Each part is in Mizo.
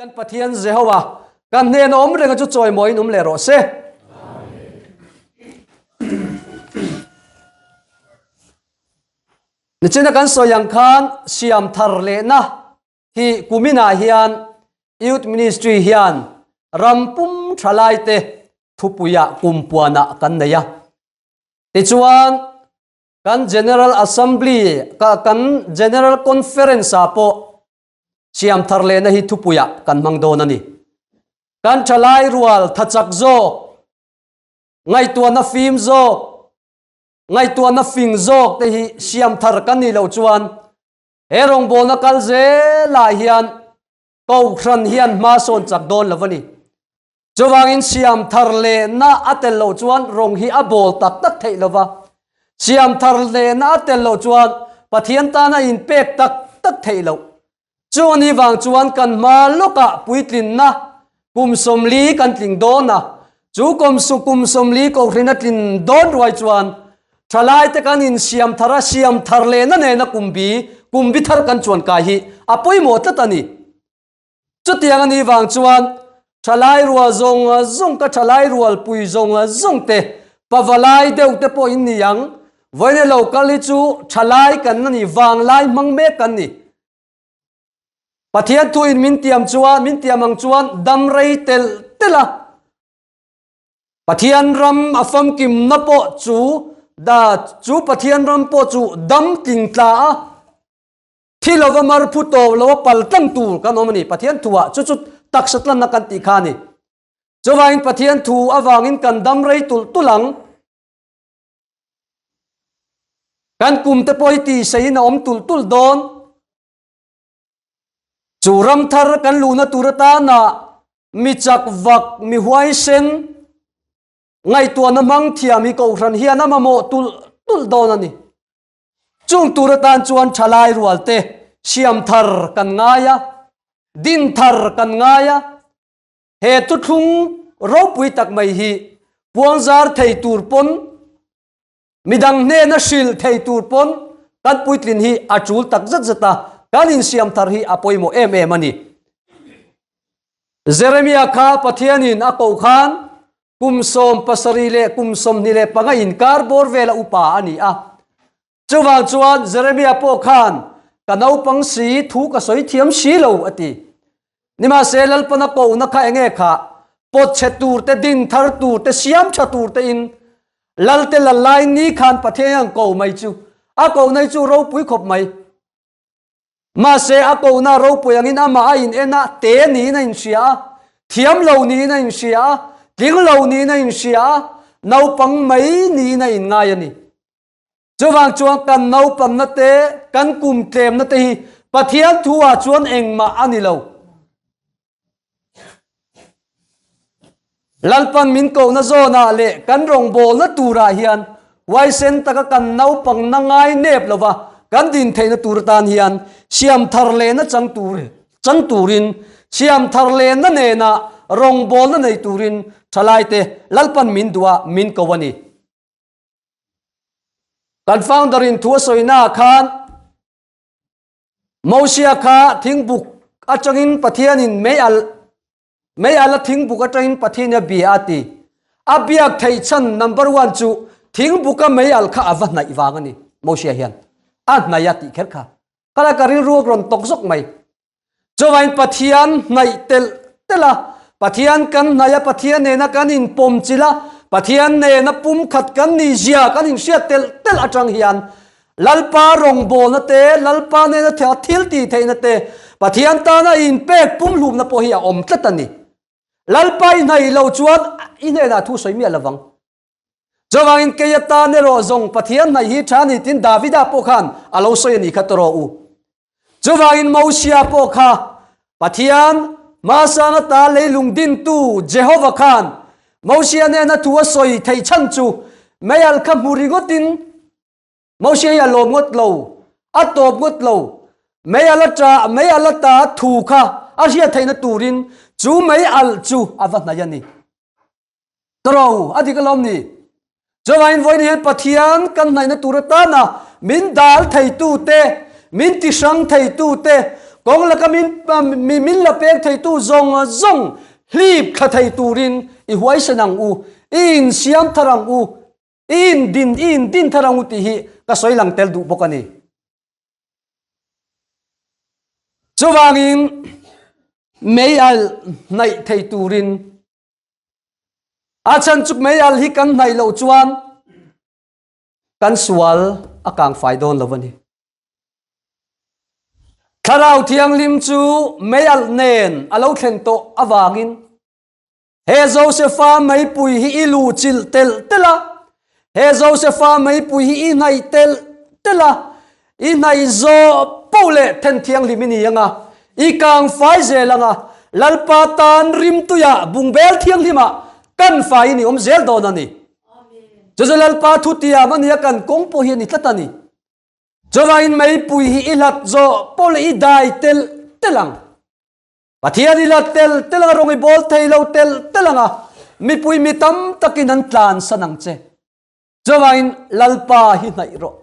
Kan Pathian Jehovah, kan hnêna awm renga chu chawimawiin awm leh rawh se. Nichina kan sawi ang khan siam thar lehna hi kuminah hian Youth Ministry hian ram pum thalaite thupuiah kumpuanah kan nei a. Tichuan, kan General Assembly, kan General Conference-ah pawh siam thar lehna hi thupuiah kan hmang dawn a ni. Kan thalai rual thachak zawk, ngaihtuahna fim zawk, ngaihtuahna fing zawk te hi siam thar kan nih loh chuan he rawngbawlna kal zelah hian Kohhran hian hma sawn chak dawn lo a ni. Chuvangin siam thar lehna a tel loh chuan rawng hi a bawl tak tak theih lo va. Siam thar lehna a tel loh chuan Pathian tana inpek tak tak theih loh. Chu a nih vang chuan kan hma lawkah puitlinna kum 40 kan tling dawn a. Chu kum kum 40 kohhrin a tlin dawn ruai chuan thalaite kan insiam thar a, siam thar lehna nena kum bi kum bi thar kan chuan kai hi a pawimawh tlat a ni. Chutiang a nih vang chuan thalai rual zawng zawng ka thalai rual pui zawng zawng te, pavalai deuh te pawh in ni ang. Vawiin lo kal hi chu thalai kan a ni, vanglai hmang mek kan ni. Pathian thuin min tiam chuan, min tiam ang chuan dam rei telh telh a. Pathian ram a famkimna pawh chu da chu Pathian ram pawh chu dam tling tla a. Thi lova mar phu tawp lova pal tlang tur kan awm a ni. Pathian thuah chu chu taksa tlanna kan tih kha a ni. Chuvangin Pathian thu avangin kan dam rei tulh tulh ang. Kan kum te pawh hi tihseiin a awm tulh tulh dawn. Chu ram thar kan luhna tur atana mi chak vak, mi huaisen, ngaihtuahna hmang thiam hi Kohhran hian a mamawh tulh tulh dawn a ni. Chung tur atan chuan thalai rual te siam thar kan ngai a, din thar kan ngai a, he thuthlung ropui tak mai hi puangzar thei tur pawn, midang hnena hrilh thei tur pawn kan puitlin hi a tul tak zet zet a, kan insiam thar hi a pawimawh em em a ni. Jeremia kha Pathianin a koh khan Kum 70 leh kum 25 inkar bawr vela upa a ni a. Chuvang chuan Jeremia pawh khan, Ka naupang si, thu ka sawi thiam si lo, a ti. Nimahse, Lalpana kohna kha enge kha? Pawt chhe tur te, din thar tur te, siam tha tur te in Lalte lal lai ni khan Pathian hian ko mai chu. A kohna hi chu ropui khawp mai. Mahse, a kohna ropui angin amah a in en a, te niin a inhria a, thiam lo niin a inhria a, tling lo niin a inhria a, naupang mai niin a inngai a ni. Chuvang chuan kan naupangna te, kan kum tlemna te hi Pathian thu ah chuan engmah a ni lo. Lalpan min kohna zawnah leh kan rawngbawlna turah hian huaisen taka kan naupangna ngai nep lova kan din theihna tur atan hian siam thar lehna chang tur chang turin siam thar lehna nena rawngbawlna nei turin thalaite Lalpan min duh a min ko a ni. Kan founder in thu a sawina ah khan Mosia kha thingbuk atangin Pathianin mei al mei ala thingbuk atangin Pathian a bia a ti. A biak theih chhan number one chu thingbuka mei al kha a va hnaih vang a ni Mosia hian. A hnaih a tih kher kha. Kala ka rilru a rawn tawk zawk mai. Chuvain Pathian hnaih telh telh a, Pathian kan hnaih a, Pathian nena kan inpawm chilh a, Pathian nena pumkhat kan nih zia kan inhriat telh telh atang hian Lalpa rawngbawlna te, Lalpa nena thil tih theihna te, Pathian tana inpek pumhlumna pawh hi a awm tlat a ni. Lalpa i hnaih loh chuan i hnenah thu sawi miah lovang. Chuvangin kei atan erawh zawng Pathian hnaih hi tha ni tin Davida pawh khan a lo sawi a ni kha tawh u. Chuvangin Mosia pawh kha Pathian hmasang ata leilung dintu Jehova khan Mosia nena thu a sawi theih chhan chu meial kha hmu ringawtin Mosia hi a lawm ngawt lo, a tawp ngawt lo. Meial ata meial ata thu kha a hriat theihna turin chu meial chu a va hnaih a ni. Tawrh a dik alawm ni. Chuvangin vawiin hian Pathian kan hnaihna tur atana min dal theitu te, min tihrang theitu te, Kawng laka min min la pek theitu zawng zawng hlip thla thei turin i huaisen ang u, i insiam thar ang u, i indin i indin thar ang u tih hi ka sawi lang tel duh bawk a ni. Chuvangin mei al hnaih thei turin a chhan chu mei al hi kan hnaih loh chuan kan sual a kang fai dawn lo a ni. Thlarau Thianghlim chu mei alh nen a lo thlen tawh avangin he Josefa meipui hi i lu chilh telh telh a, he Josefa meipui hi i hnaih telh telh a, i hnaih zawh poh leh then thianghlim i ni ang a, i kang fai zel ang a, Lalpa tan rimtuiah bungbel thianghlimah kan faiin i awm zel dawn a ni. Chu chu Lalpa thutiam a nia kan kawng pawh hi a ni tlat a ni. Chuvangin meipui hi i hlat zawh pawh leh i dai telh telh ang. Pathian i hlat telh telh ang a, rawng i bawl thei lo telh telh ang a, mipui mi tam takin an tlansan ang che. Chuvangin Lalpa hi hnaih rawh.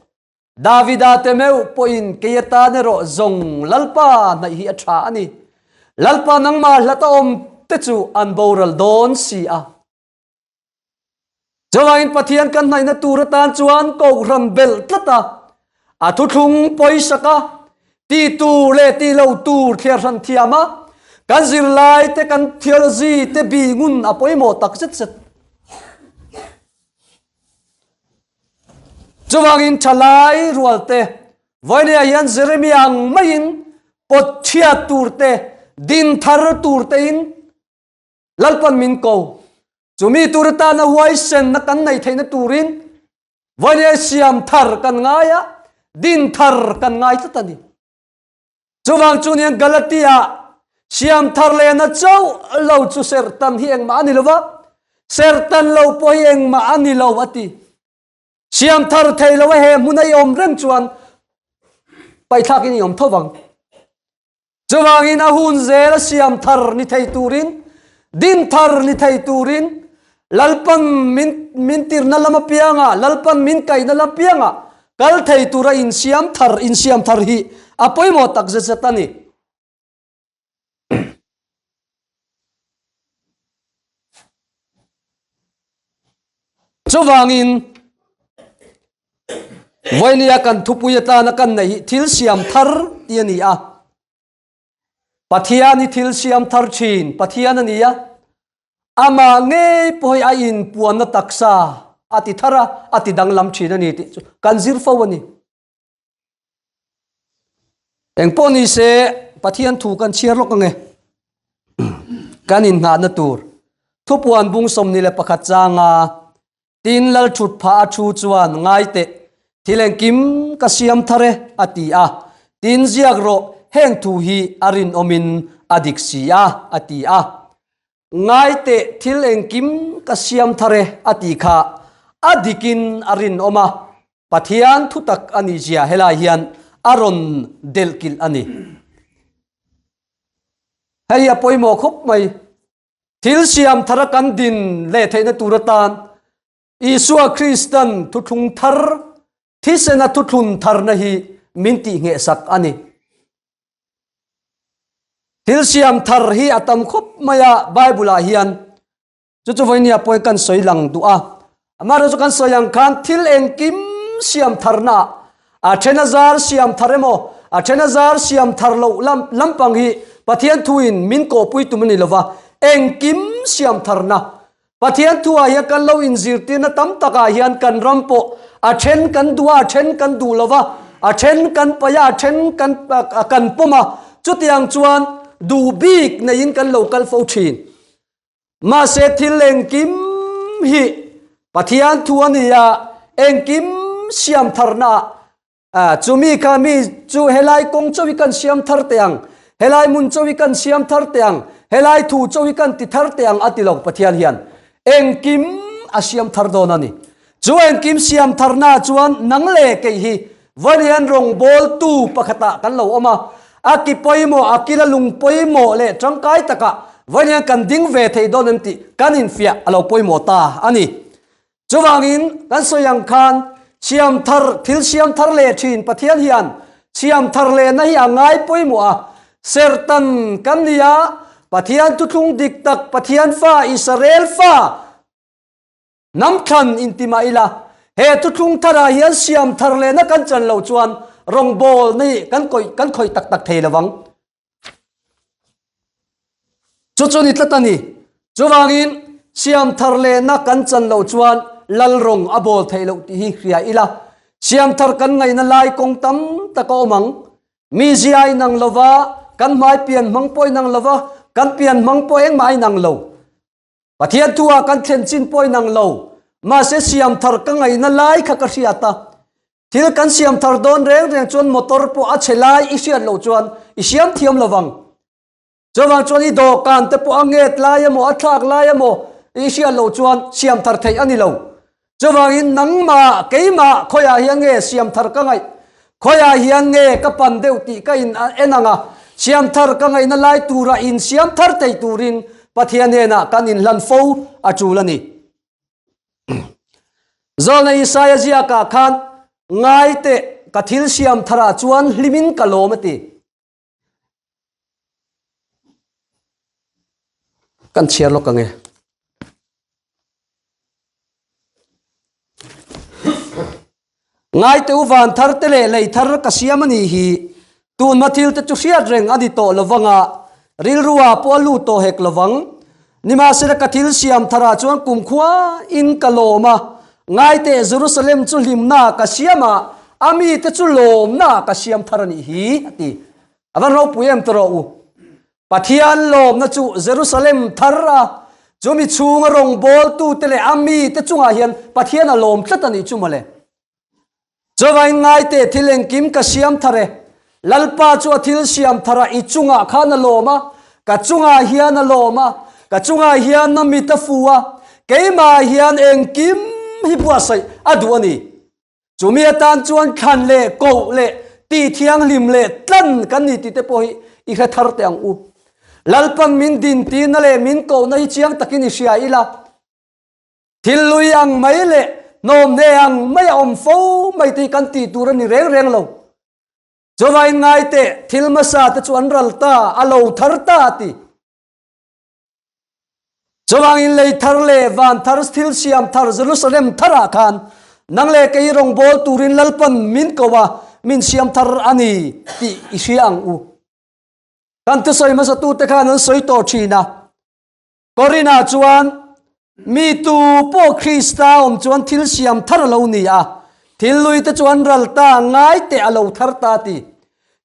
Davida te meuh pawhin kei atan erawh zawng Lalpa hnaih hi a tha a ni. Lalpa nangmah hlat a awm te chu an boral dawn si a. Chuvangin Pathian kan hnaihna tur atan chuan kohhran belh tlat a, a thuthlung pawisak a, ti tur leh ti lo tur thliar hran thiam a, kan zirlai te kan theology te bi ngun a pawimawh tak zet zet. Chuvangin thalai rual te vawinia hian Jeremia ang maiin pawt chhiat tur te, din thar tur tein Lalpan min ko. Chumi tur atana huaisenna kan nei theihna turin vawinia siam thar kan ngai a, din thar kan ngai tlat a ni. Chuvang chu nian Galatia siam thar lehna chauh lo chu serhtan hi engmah a ni lo va, serhtan lo pawh hi engmah a ni lo a ti. Siam thar thei lo a he hmun a i awm reng chuan paihthlakin i awm tho vang. Chuvangin a hun zel a siam thar ni thei turin, din thar ni thei turin, Lalpan min min tirna lam apianga, Lalpan min kaihna lam apianga kal thei tura insiam thar insiam thar hi a pawimawh tak zet zet a ni. Chuvangin Vawinia kan thupui atana kan neih hi thil siam thar tih a ni a. Pathian hi thil siam thar thin Pathian a ni a. Amah ngei pawh hi a inpuanna taksa a ti thar a, a ti danglam thin a ni tih chu kan zir fo a ni. Engpawh ni se Pathian thu kan chhiar lawk ange. Kan inngahna tur thupuan bung 21 changa Tin, lal thut phah a thu chuan, Ngai teh, thil engkim ka siam thar e, a ti a. Tin, ziak rawh, heng thu hi a rinawmin a dik si a, a ti a. Ngai teh, thil engkim ka siam thar e, a ti kha a dikin a rinawm a, Pathian thutak a nih zia helai hian a rawn delhkilh a ni. Hei a pawimawh khawp mai. Thil siam thara kan din leh theihna tur atan Isua Kristan thuthlung thar, thisena thuthlun tharna hi min tihnghehsak a ni. Thil siam thar hi a tam khawp mai a Bible-ah hian. Chu chu vawinia pawhin kan sawi lang duh a. Amaherawhchu kan sawi ang khan thil engkim siam tharna a then a zar siam thar emaw a then a zar siam thar loh lam lampang hi Pathian thuin min kawhpui tum a ni lova, engkim siam tharna Pathian thuah hian kan lo inzirtirna tam takah hian kan ram pawh a then kan duh a, a then kan duh lova, a then kan paih a, a then kan kan pawm a, chutiang chuan duh bik neiin kan lo kal fo thin. Mahse thil engkim hi Pathian thu a ni a, engkim siam tharna ah chumi kha mi chu helai kawng chawi kan siam thar teh ang, helai hmun chawi kan siam thar teh ang, helai thu chawi kan ti thar teh ang a ti lo Pathian hian engkim a siam thar dawn a ni. Chu engkim siam tharna chuan nang leh kei hi Vawilian rawngbawltu pakhatah kan lo awm a, a ki pawimawh, a kila lung pawimawh leh tangkai takah Vawilian kan ding ve thei dawn em tih kan infiah a lo pawimawh ta a ni. Chuvangin kan sawi ang khan siam thar, thil siam thar leh thin Pathian hian siam thar lehna hi a ngai pawimawh a. Serhtan kan ni a, Pathian thuthlung dik tak, Pathian fa, Israel fa, hnam thlan inti mah ila, he thuthlung tharah hian siam thar lehna kan chan loh chuan rawngbawlna hi kan kawih kan khawih tak tak thei lovang. Chu chu ni tlat a ni. Chuvangin siam thar lehna kan chan loh chuan lal rawng a bawl theih loh tih hi hria ila, siam thar kan ngaihna lai kawng tam tak a awm ang. Mi zia a inang lova, kan hmai pian hmang pawh a inang lova, kan pian hmang pawh engmah a inang lo. Pathian thu ah kan thlen chin pawh inang lo. Mahse siam thar ka ngaihna lai kha ka hriat a. Thil kan siam thar dawn reng reng chuan motor pawh a chhe lai i hriat loh chuan i siam thiam lo vang. Chuvang chuan i dawhkan te pawh a nget lai emaw a thlak lai emaw i hriat loh chuan siam thar theih a ni lo. Chuvangin nangmah keimah khawiah hian nge siam thar ka ngaih, khawiah hian nge ka pan deuh tih ka in en ang a, siam thar ka ngaihna lai tura in siam thar thei turin Pathian hnenah kan inhlan fo a tul a ni. Zawlna Isaia ziakah khan ngai teh ka thil siam tharah chuan hlimin ka lawm a ti. Kan chhiar lawk ang e. Ngaite u van thar te leh lei thar ka siam a nih hi. Tunhma thil te chu hriat reng a ni tawh lovang a, rilru ah pawh a lut tawh hek lovang. Nimahsela ka thil siam tharah chuan kumkhua in ka lawm a, ngaite Jerusalem chu hlimna ka siam a, a mite chu lawmna ka siam thar a nih hi, a ti. A va ropui em tawh u. Pathian lawmna chu Jerusalem thar a, chumi chhunga rawngbawltute leh a mite chungah hian Pathian a lawm tlat a nih chu mawle. Chuvain ngaite thil engkim ka siam thar e. Lalpa chu a thil siam thar a, i chungah khan a lawm a, ka chungah hian a lawm a, ka chungah hian a mit a fu a, keimah hian engkim hi buatsaih a duh a ni. Chumi atan chuan thlan leh koh leh tih thianghlim leh tlan kan ni tih te pawh hi i hre thar teh ang u. Lalpan min din tihna leh min kohna hi chiang takin i hria ila. Thil lui ang mai leh hnawmhne ang mai a awm fo mai tih kan tih tur a ni reng reng lo. Chuvain ngai teh, thil hmasa te chu an ral ta, a lo thar ta a ti. Chuvangin lei thar leh van thar thil siam thar Jerusalem tharah khan nang leh kei rawngbâwl turin Lalpan min ko a, min siam thar a ni tih i hria ang u. Kan thusawi hmasatute khan an sawi tawh ṭhin a. Korinah chuan mi tu pawh Krista awm chuan thil siam thar a lo ni a, thil lui te chuan ral ta ngai teh a lo thar ta ti.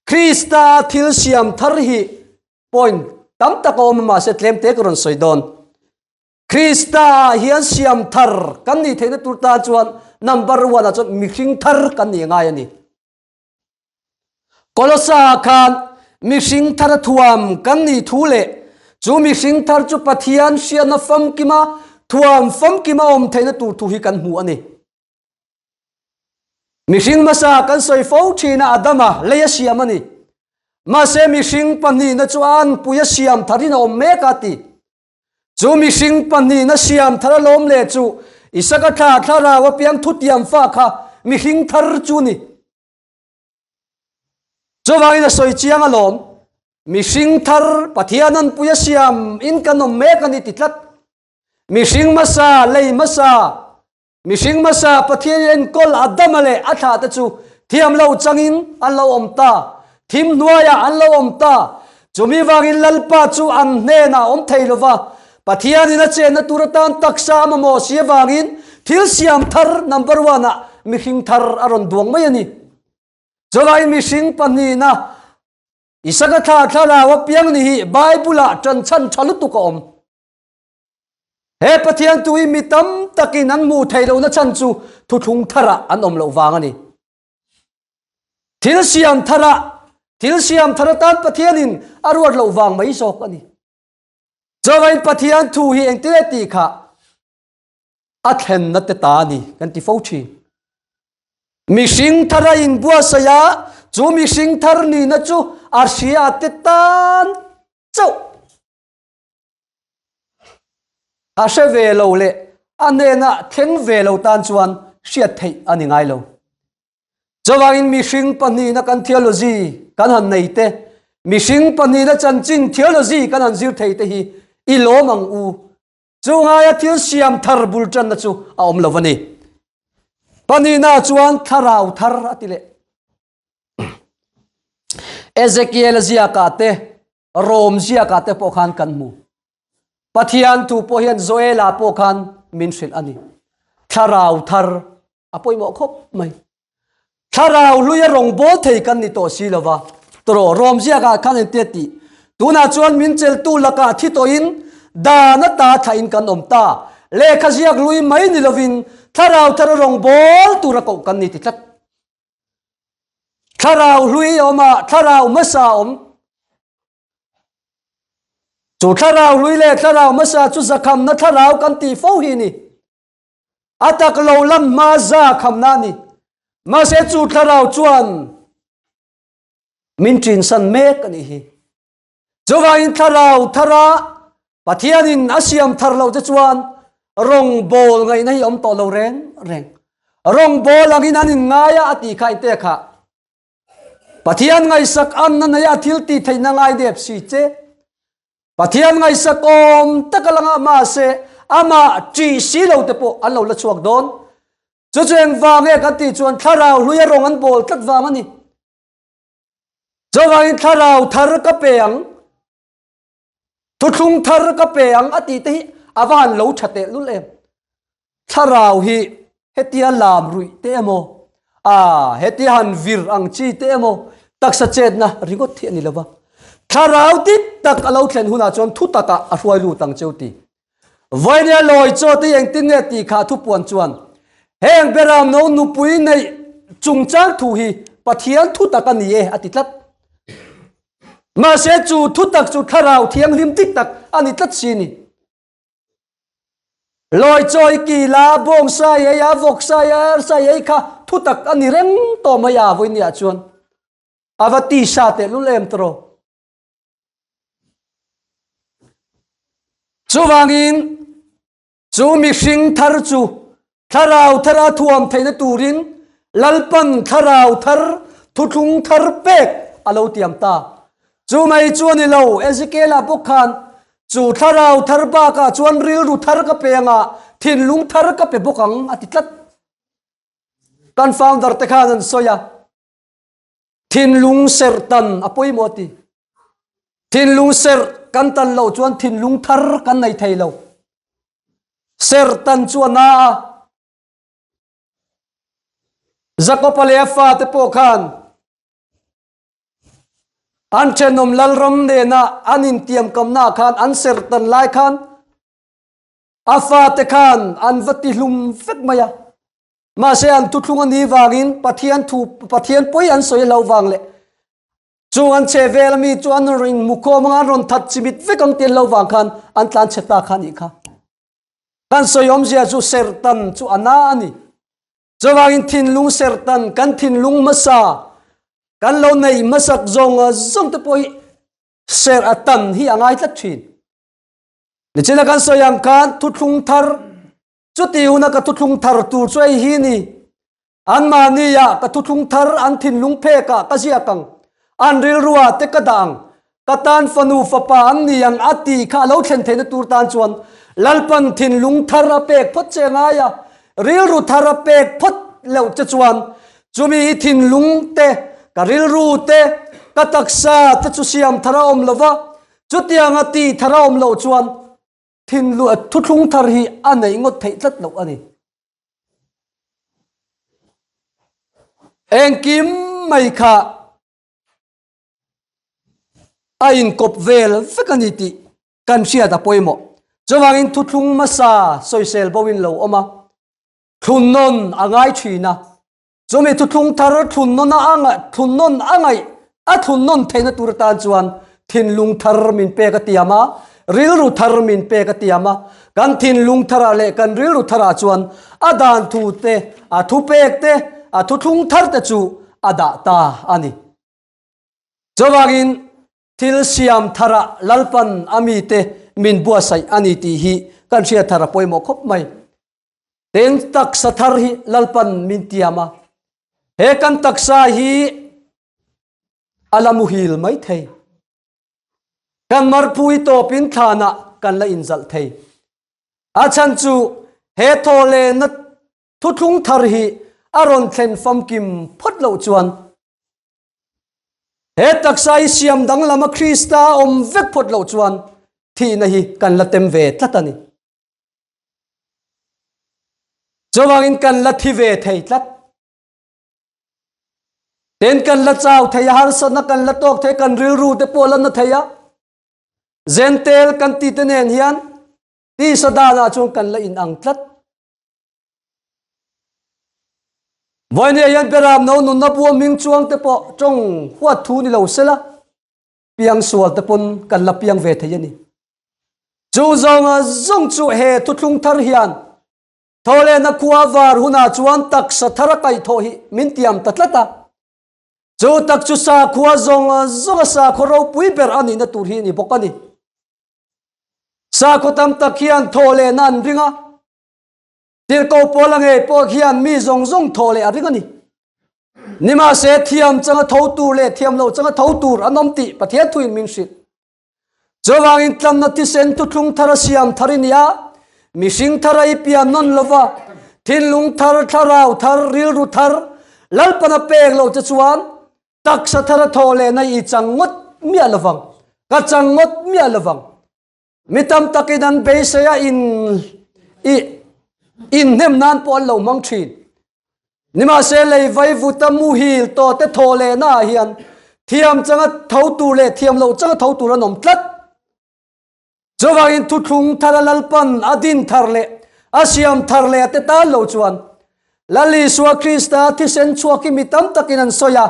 Krista thil siam thar hi point tam tak a awm a mahse tlem te ka rawn sawi dawn. Krista ah hian siam thar kan nih theihna tur tan chuan number one ah chuan mihring thar kan nih a ngai a ni. Kolosa khan mihring thar a thuam kan nih thu leh chu mihring thar chu Pathian hriatna famkima thuam famkima awm theihna tur thu hi kan hmu a ni. Mihring hmasa kan sawi fo thin a Adama lei a siam a ni. Mahse mihring pahnihna chu a anpui a siam tharin a awm mek a ti. Chu mihring pahnihna siam thar alawm leh chu Isaka thla thlarau a piang thutiam fa kha mihring thar chu ni. Chuvangin a sawi chiang alawm, mihring thar Pathian anpui a siam in kan awm mek a ni ti tlat. Mihring hmasa, lei hmasa, mihring hmasa Pathian in enkawl Adama leh a thlah te chu thiam lo changin an lo awm ta, thim hnuaiah an lo awm ta. Chumi vangin Lalpa chu an hnenah awm thei lova, Pathian in a chenna tur atan taksa a mamawh si avangin thil siam thar number one ah mihring thar a rawn duang mai a ni. Chuvangin mihring pahnihna Isaka thla thlarau a piang ni hi Bible ah ṭanchhan ṭha lutuk a awm. He Pathian tu hi mi tam takin an hmuh theih lohna chhan chu thuthlung tharah an awm loh vang a ni. Thil siam tharah, thil siam thar atan Pathianin a ruat loh vang mai zawk a ni. Chuvangin Pathian thu hi engtin e tih kha a thlenna te ta a ni kan ti fo thin. Mihring thar a inbuatsaih a, chu mihring thar nihna chu a hria te tan chauh a hre ve lo leh a hnena thleng ve lo tan chuan hriat theih a ni ngai lo. Chuvangin mihring pahnihna kan theology kan han nei te. Mihring pahnihna chanchin theology kan han zir thei te hi i lawm ang u. Chu ngaia thil siam thar bul tanna chu a awm lo a ni. Pahnihna chuan thlarau thar a ti leh. Ezekiel ziakah te, Rom ziakah te pawh khan kan hmu. Pathian thu pawh hian Joela pawh khan min hrilh a ni. Thlarau thar a pawimawh khawp mai. Thlarau hluia rawngbawl thei kan ni tawh si lova, tawh Rom ziakah khan engtia tih? Tunah chuan min cheltu lakah thi tawhin dan ata thlahin kan awm ta. Lehkha ziak hlui mai ni lovin thlarau thara rawngbawl tura koh kan ni ti tlat. Thlarau hlui a awm a, thlarau hmasa a awm. Chu thlarau hlui leh thlarau hmasa chu zakhamna thlarau kan tih fo hi ni. A tak lo lam hma za khamna a ni. Mahse chu thlarau chuan min ṭinsan mek a nih hi. Chuvangin thlarau thara Pathianin a siam thar loh te chuan rawngbawl ngaihna hi awm tawh lo reng reng. Rawngbawl angin an inngai a a tih kha inte kha. Pathian ngaihsak anna neia thil tih theihna ngai dep si che. Pathian ngaihsak awm taka langa mahse amah ṭih si lo te pawh an lo la chhuak dawn. Chu chu engvang nge kan tih chuan thlarau hluia rawng an bawl tlat vang a ni. Chuvangin thlarau thar ka pe ang, thuthlung thar ka pe ang a tih te hi a va han lo tha teh lul em. Thlarau hi hetia lam ruih te emaw, a hetia han vir ang chi te emaw taksa chetna ringawt hi a ni lova. Thlarau dik tak a lo thlen hunah chuan thu takah a hruai lut ang cheu ti. Vainia lawi chaw te engtin nge tih kha thupuan chuan heng beram no nupui neih chungchang thu hi Pathian thu tak a ni e a ti tlat. Mahse chu thu tak chu thlarau thianghlim dik tak a ni tlat si ni. Lawi chaw i kila bawng sai ei a vawk sai a er sai ei kha thu tak a ni reng tawh mai a vawinia chuan a va tisa tehlul em tawh. Chuvangin chu mihring thar chu thlarau thara thuam theihna turin Lalpan thlarau thar thuthlung thar pek a lo tiam ta. Chu mai chu a ni lo, Ezekiela bawk khan chu thlarau thar bakah chuan rilru thar ka pe anga thinlung thar ka pe bawk ang a ti tlat. Kan founder te khan an sawi a. Thinlung serh tan a pawimawh ti. Thinlung serh kan tan loh chuan thinlung thar kan nei thei lo. Serh tan chu a na a. Jakob-a leh a fate pawh khan an thenawm lalram nena an intiamkamnaah khan an serh tan lai khan a fate khan an va tihlum vek mai a. Mahse an thuthlung a nih vangin Pathian thu Pathian pawi an sawi hlauh vang leh chung an chhe vel ami chu an rawn inhmu khawm anga an rawn that chimit vek ang tih an hlauh vang khan an tlan chhe ta kha a nih kha. Kan sawi awmzia chu serhtan chu a na a ni. Chuvangin thinlung serhtan kan thinlung hmasa kan lo nei hmasak zawng zawng te pawh hi serh a tan hi a ngai tlat thin. Nichina kan sawi ang khan thuthlung thar Chuti huna ka thuthlung thar tur chu ei hi ni. Anmahnia ka thuthlung thar an thinlung phekah ka ziak ang, an rilruah te ka dah ang, ka tan fanu fapa an ni ang a tih kha a lo thlen theihna tur tan chuan Lalpan thinlung thar a pek phawt che ngai a, rilru thar a pek phawt loh che chuan chumi i thinlung te, ka rilru te, ka taksa te chu siam thar a awm lo va, chutianga tih thar a awm loh chuan Thinlung thuthlung thar hi a neih ngawt theih tlat loh a ni. Engkim mai kha a inkawp vel vek a ni tih kan hriat a pawimawh. Chuvangin thuthlung hmasa sawisel bo in lo awm a, thlunnawn a ngai thin a. Chumi thuthlung thar thlunnawn a angaih thlunnawn a ngaih a thlunnawn theihna tur atan chuan thinlung thar min pek a tiam a, rilru thar min pek a tiam a. Kan thinlung tharah leh kan rilru tharah chuan a dan thu te, a thupek te, a thuthlung thar te chu a dah ta a ni. Chuvangin thil siam tharah Lalpan a mite min buatsaih a ni tih hi kan hriat thar a pawimawh khawp mai. Tin taksa thar hi Lalpan min tiam a, he kan taksa hi a la muhil mai thei. Kan marphu hi tawpin thlanah kan la inzalh thei. A chhan chu he thawhlehna thuthlung thar hi a rawn thlen famkim phawt loh chuan he taksa hi siam danglam a Krista a awm vek phawt loh chuan thihna hi kan la tem ve tlat a ni. Chuvangin kan la thi ve thei tlat. Ten kan la chau thei a, harsatna kan la tawk thei, kan rilru te pawh la na thei a. Zentel kan ti te nen hian tisa danah chuan kan la in ang tlat. Vawinia hian Beram no nunna bua hming chuang te pawh tawng huat thu ni lo sela, piang sual te pawn kan la piang ve thei a ni. Chu zawnga zawng chu he thuthlung thar hian Thawhlehna khua var hunah chuan taksa thar a kaihthawh hi min tiam ta tlat a. Chu tak chu sakhua zawng zawnga sakhaw ropui ber a nihna tur hi a ni bawk a ni. Sakhaw tam tak hian thawhlehna an ring a, tirhkoh pawl a ngei pawh hian mi zawng zawng thawhleh a ring a ni. Nimahse thiam changa tho tur leh thiam loh changa tho tur an awm tih Pathian thuin min hrilh. Chuvangin tlanna thisen thuthlung thar a siam thar i nia, mihring thar a i pian nawn lova, thinlung thar, thlarau thar, rilru thar, Lalpan a pek loh che chuan taksa thar a thawh lehna i chang ngawt miah lovang, ka chang ngawt miah lovang. Mi tam takin an beisei a in i inhnem nan pawh an lo hmang thin. Nimahse lei vaivuta muhil tawhte thawh lehna ah hian thiam changa tho tur leh thiam loh changa tho tur an awm tlat. Chuvangin thuthlung thara Lalpan a din thar leh a siam thar leh te tan lo chuan Lal Isua Krista thisen chhuak hi mi tam takin an sawi a,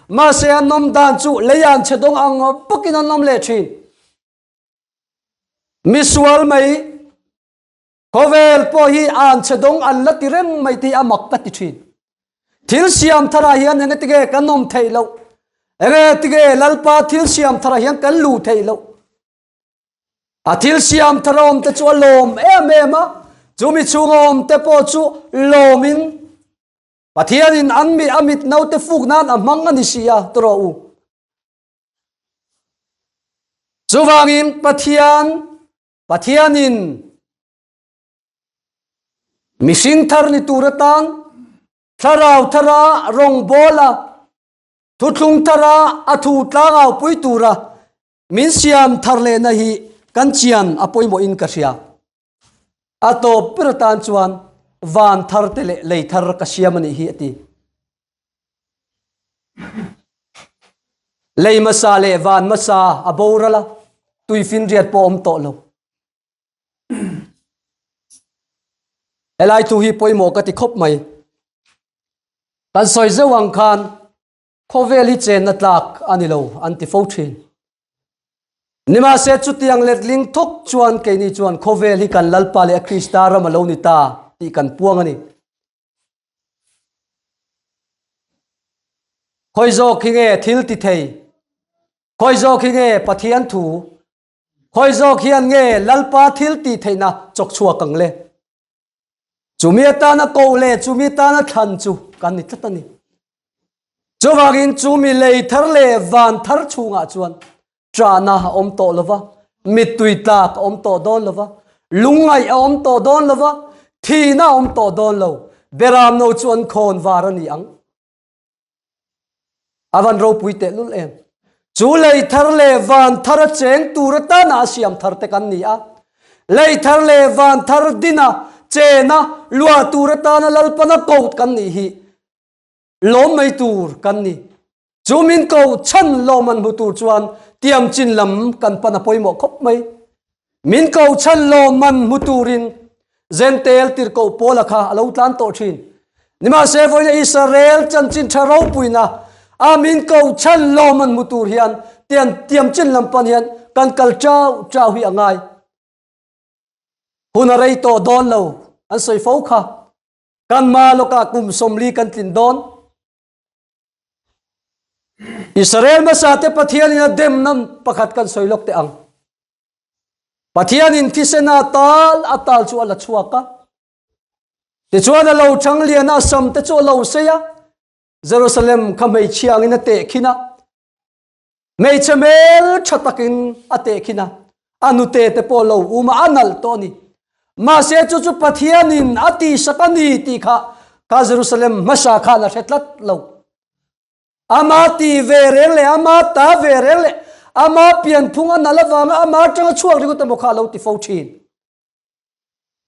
mahse an awm dan chu lei an chhe dawng ang bawkin an awm leh thin. Misual mai. Khawvel pawh hi an chhe dawng an la ti reng mai tih a mak ka ti thin. Thil siam tharah hian enge tige kan awm theih loh? Enge tige Lalpa thil siam tharah hian kan luh theih loh? A thil siam thar awm te chu a lawm em em a, chumi chhunga awm te pawh chu lawmin Pathianin an mi a mit naute fuk nan a hmang a ni si a, ti rawh u. Chuvangin Pathian Pathianin mihring thar ni tur atan thlarau thara rawngbawla thuthlung thara a thu tlangau pui tura min siam thar lehna hi kan chian a pawimawhin ka hria. A tawp ber atan chuan van thar te leh lei thar ka siam a nih hi a ti. Lei hmasa leh van hmasa a boral a, tuifinriat pawh a awm tawh lo. Helai thu hi pawimawh ka ti khawp mai. Kan sawi zeuh ang khan khawvel hi chenna tlak a ni lo an ti fo thin. Nimahse chutiang letling thawk chuan keini chuan khawvel hi kan Lalpa leh a Krista ram a lo ni ta tih kan puang a ni. Khawi zawk hi nge thil ti thei? Khawi zawk hi nge Pathian thu? Khawi zawk hian nge Lalpa thil tih theihna chawk chhuak ang le? Chumi atana koh leh chumi atana thlan chu kan ni tlat a ni. Chuvangin chumi lei thar leh van thar chhungah chuan ṭahna a awm tawh lo va, mittui tlak a awm tawh dawn lo va, lungngaih a awm tawh dawn lo va, thihna a awm tawh dawn lo, beram no chu an khawn var a ni ang. A van ropui tehlul em. Chu lei thar leh van thar a cheng tur atana a siam thar te kan ni a. Lei thar leh van thar dina chena luah tur atana Lalpana koh kan nih hi lawm mai tur kan ni. Chu min ko chhan lawm an hmu tur chuan tiam chin lam kan pan a pawimawh khawp mai. Min ko chhan lawm man hmu turin Zentel tirhkoh Paula kha a lo tlan tawh thin. Nimahse vawiina Israel chanchin tha ropuina a min ko chhan lawm an hmu tur hian tian tiam chin lam pan hian kan kal chau chau hi a ngai. Hun a rei tawh dawn lo an sawi fo kha. Kan ma lawkah kum 40 kan tlin dawn. Israel hmasa te Pathianin a demna pakhat kan sawi lawk teh ang. Pathianin thisena tal a tal chu a la chhuak a. Tichuan a lo chang lian a sam te chu a lo sei a. Jerusalem kha hmeichhia angin a tehkhin a. Hmeichhe hmel tha takin a tehkhin a, a nute te pawh lo um a, a nalh tawh a ni. Mahse chu chu Pathianin a tihsak a ni tih kha kha Jerusalem hmasa khan a hre tlat lo. Ama tih ve reng leh ama ta ve reng leh ama pianphung a nalh avanga ama atanga chhuak ringawt emaw kha a lo ti fo thin.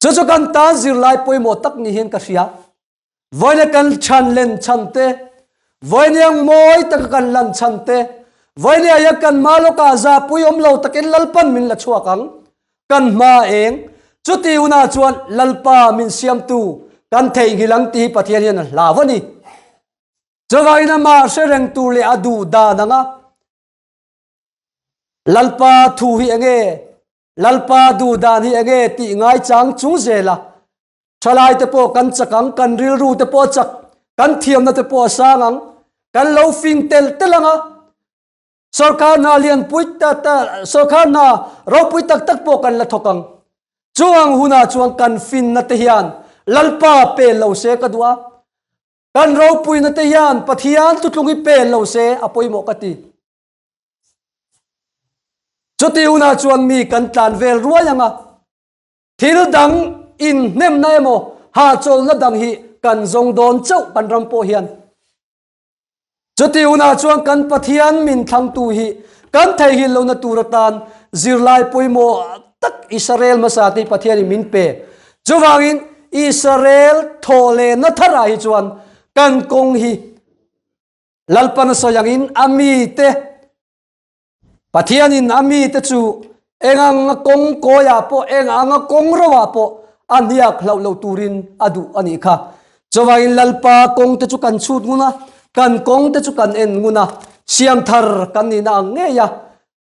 Chu chu kan tan zirlai pawimawh tak ni hian ka hria. Vawiina kan chhan len chhan te, vawiiniang mawi taka kan lan chhan te, vawinia hian kan hma lawkah zahpui awm lo takin Lalpan min la chhuak ang, kan hma eng. Chuti hunah chuan Lalpa min siamtu kan theihnghilh ang tih hi Pathian hian a hlau a ni. Chuvangin amah hre reng tur leh a duh dan anga Lalpa thu hi enge, Lalpa duh dan hi enge tih ngaichang chung zela Thalai te pawh kan chak ang, kan rilru te pawh a chak, kan thiamna te pawh a sang ang, kan lo fing tel tel ang a, sorkar hna lianpui ta ta, sorkar hna ropui tak tak pawh kan la thawk ang. Chu ang hunah chuan kan finna te hian Lalpa pel lo se ka duh a, kan ropuina te hian Pathian thutlung hi pel lo se a pawimawh ka ti. Chuti hunah chuan mi kan tlan vel ruai ang a, Thil dang inhnemna emaw hahchawlhna dang hi kan zawng dawn chauh kan ram pawh hian. Chuti hunah chuan kan Pathian min thlangtu hi kan theihnghilh lohna tur atan zirlai pawimawh tak Israel hmasa te hi Pathianin min pe. Chuvangin Israel thawhlehna tharah hi chuan kan kawng hi Lalpan a sawi angin a mite Pathianin a mite chu eng anga kawng kawiah pawh, eng anga kawng roah pawh a hniak hlauh lo turin a duh a nih kha. Chuvangin Lalpa kawngte chu kan chhut ngun a, kan kawngte chu kan en ngun a, siam thar kan nihna ang ngei a,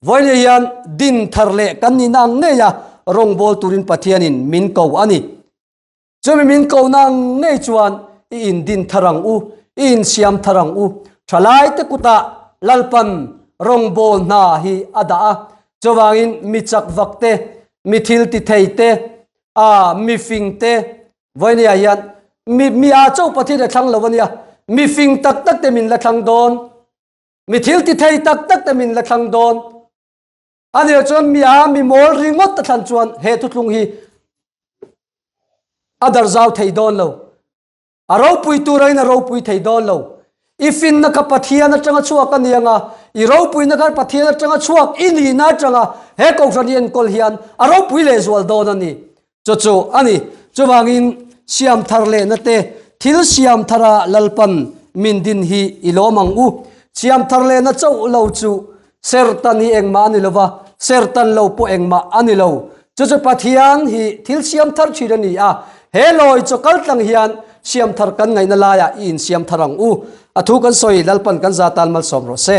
vawiin hian din thar leh kan nihna ang ngei a rawngbawl turin Pathianin min ko a ni. Chumi min kohna ngei chuan i indin thar ang u, i insiam thar ang u. Thalaite kutah Lalpan rawngbâwl hna hi a dah a, chuvangin mi chak vak te, mi thil ti thei te, a mi fing te, vawinia hian mi mi a chauh Pathian a thlang lo a nia, mi fing tak tak te min la thlang dawn, mi thil ti thei tak tak te min la thlang dawn. A nih chuan mi a mi mawl ringawt a thlan chuan he thutlung hi a dar zau thei dawn lo. A ropui tur aiin a ropui thei dawn lo. I finna kha Pathian atanga chhuak a ni anga, i ropuina kha Pathian atanga chhuak i nihna atanga he kohhran i enkawl hian a ropui lehzual dawn a ni. Chu chu a ni. Chuvangin siam thar lehna te, thil siam thara Lalpan min din hi i lawm ang u. Siam thar lehna chauh lo chu sertan hi engmah a ni lo va, sertan lo pawh engmah a ni lo. Chu chu Pathian hi thil siam thar thin a ni a, he lawi chaw kal tlang hian siam thar kan ngaihna laiah i insiam thar ang u. A thu kan sawi Lalpan kan za tan malsawm rawh se.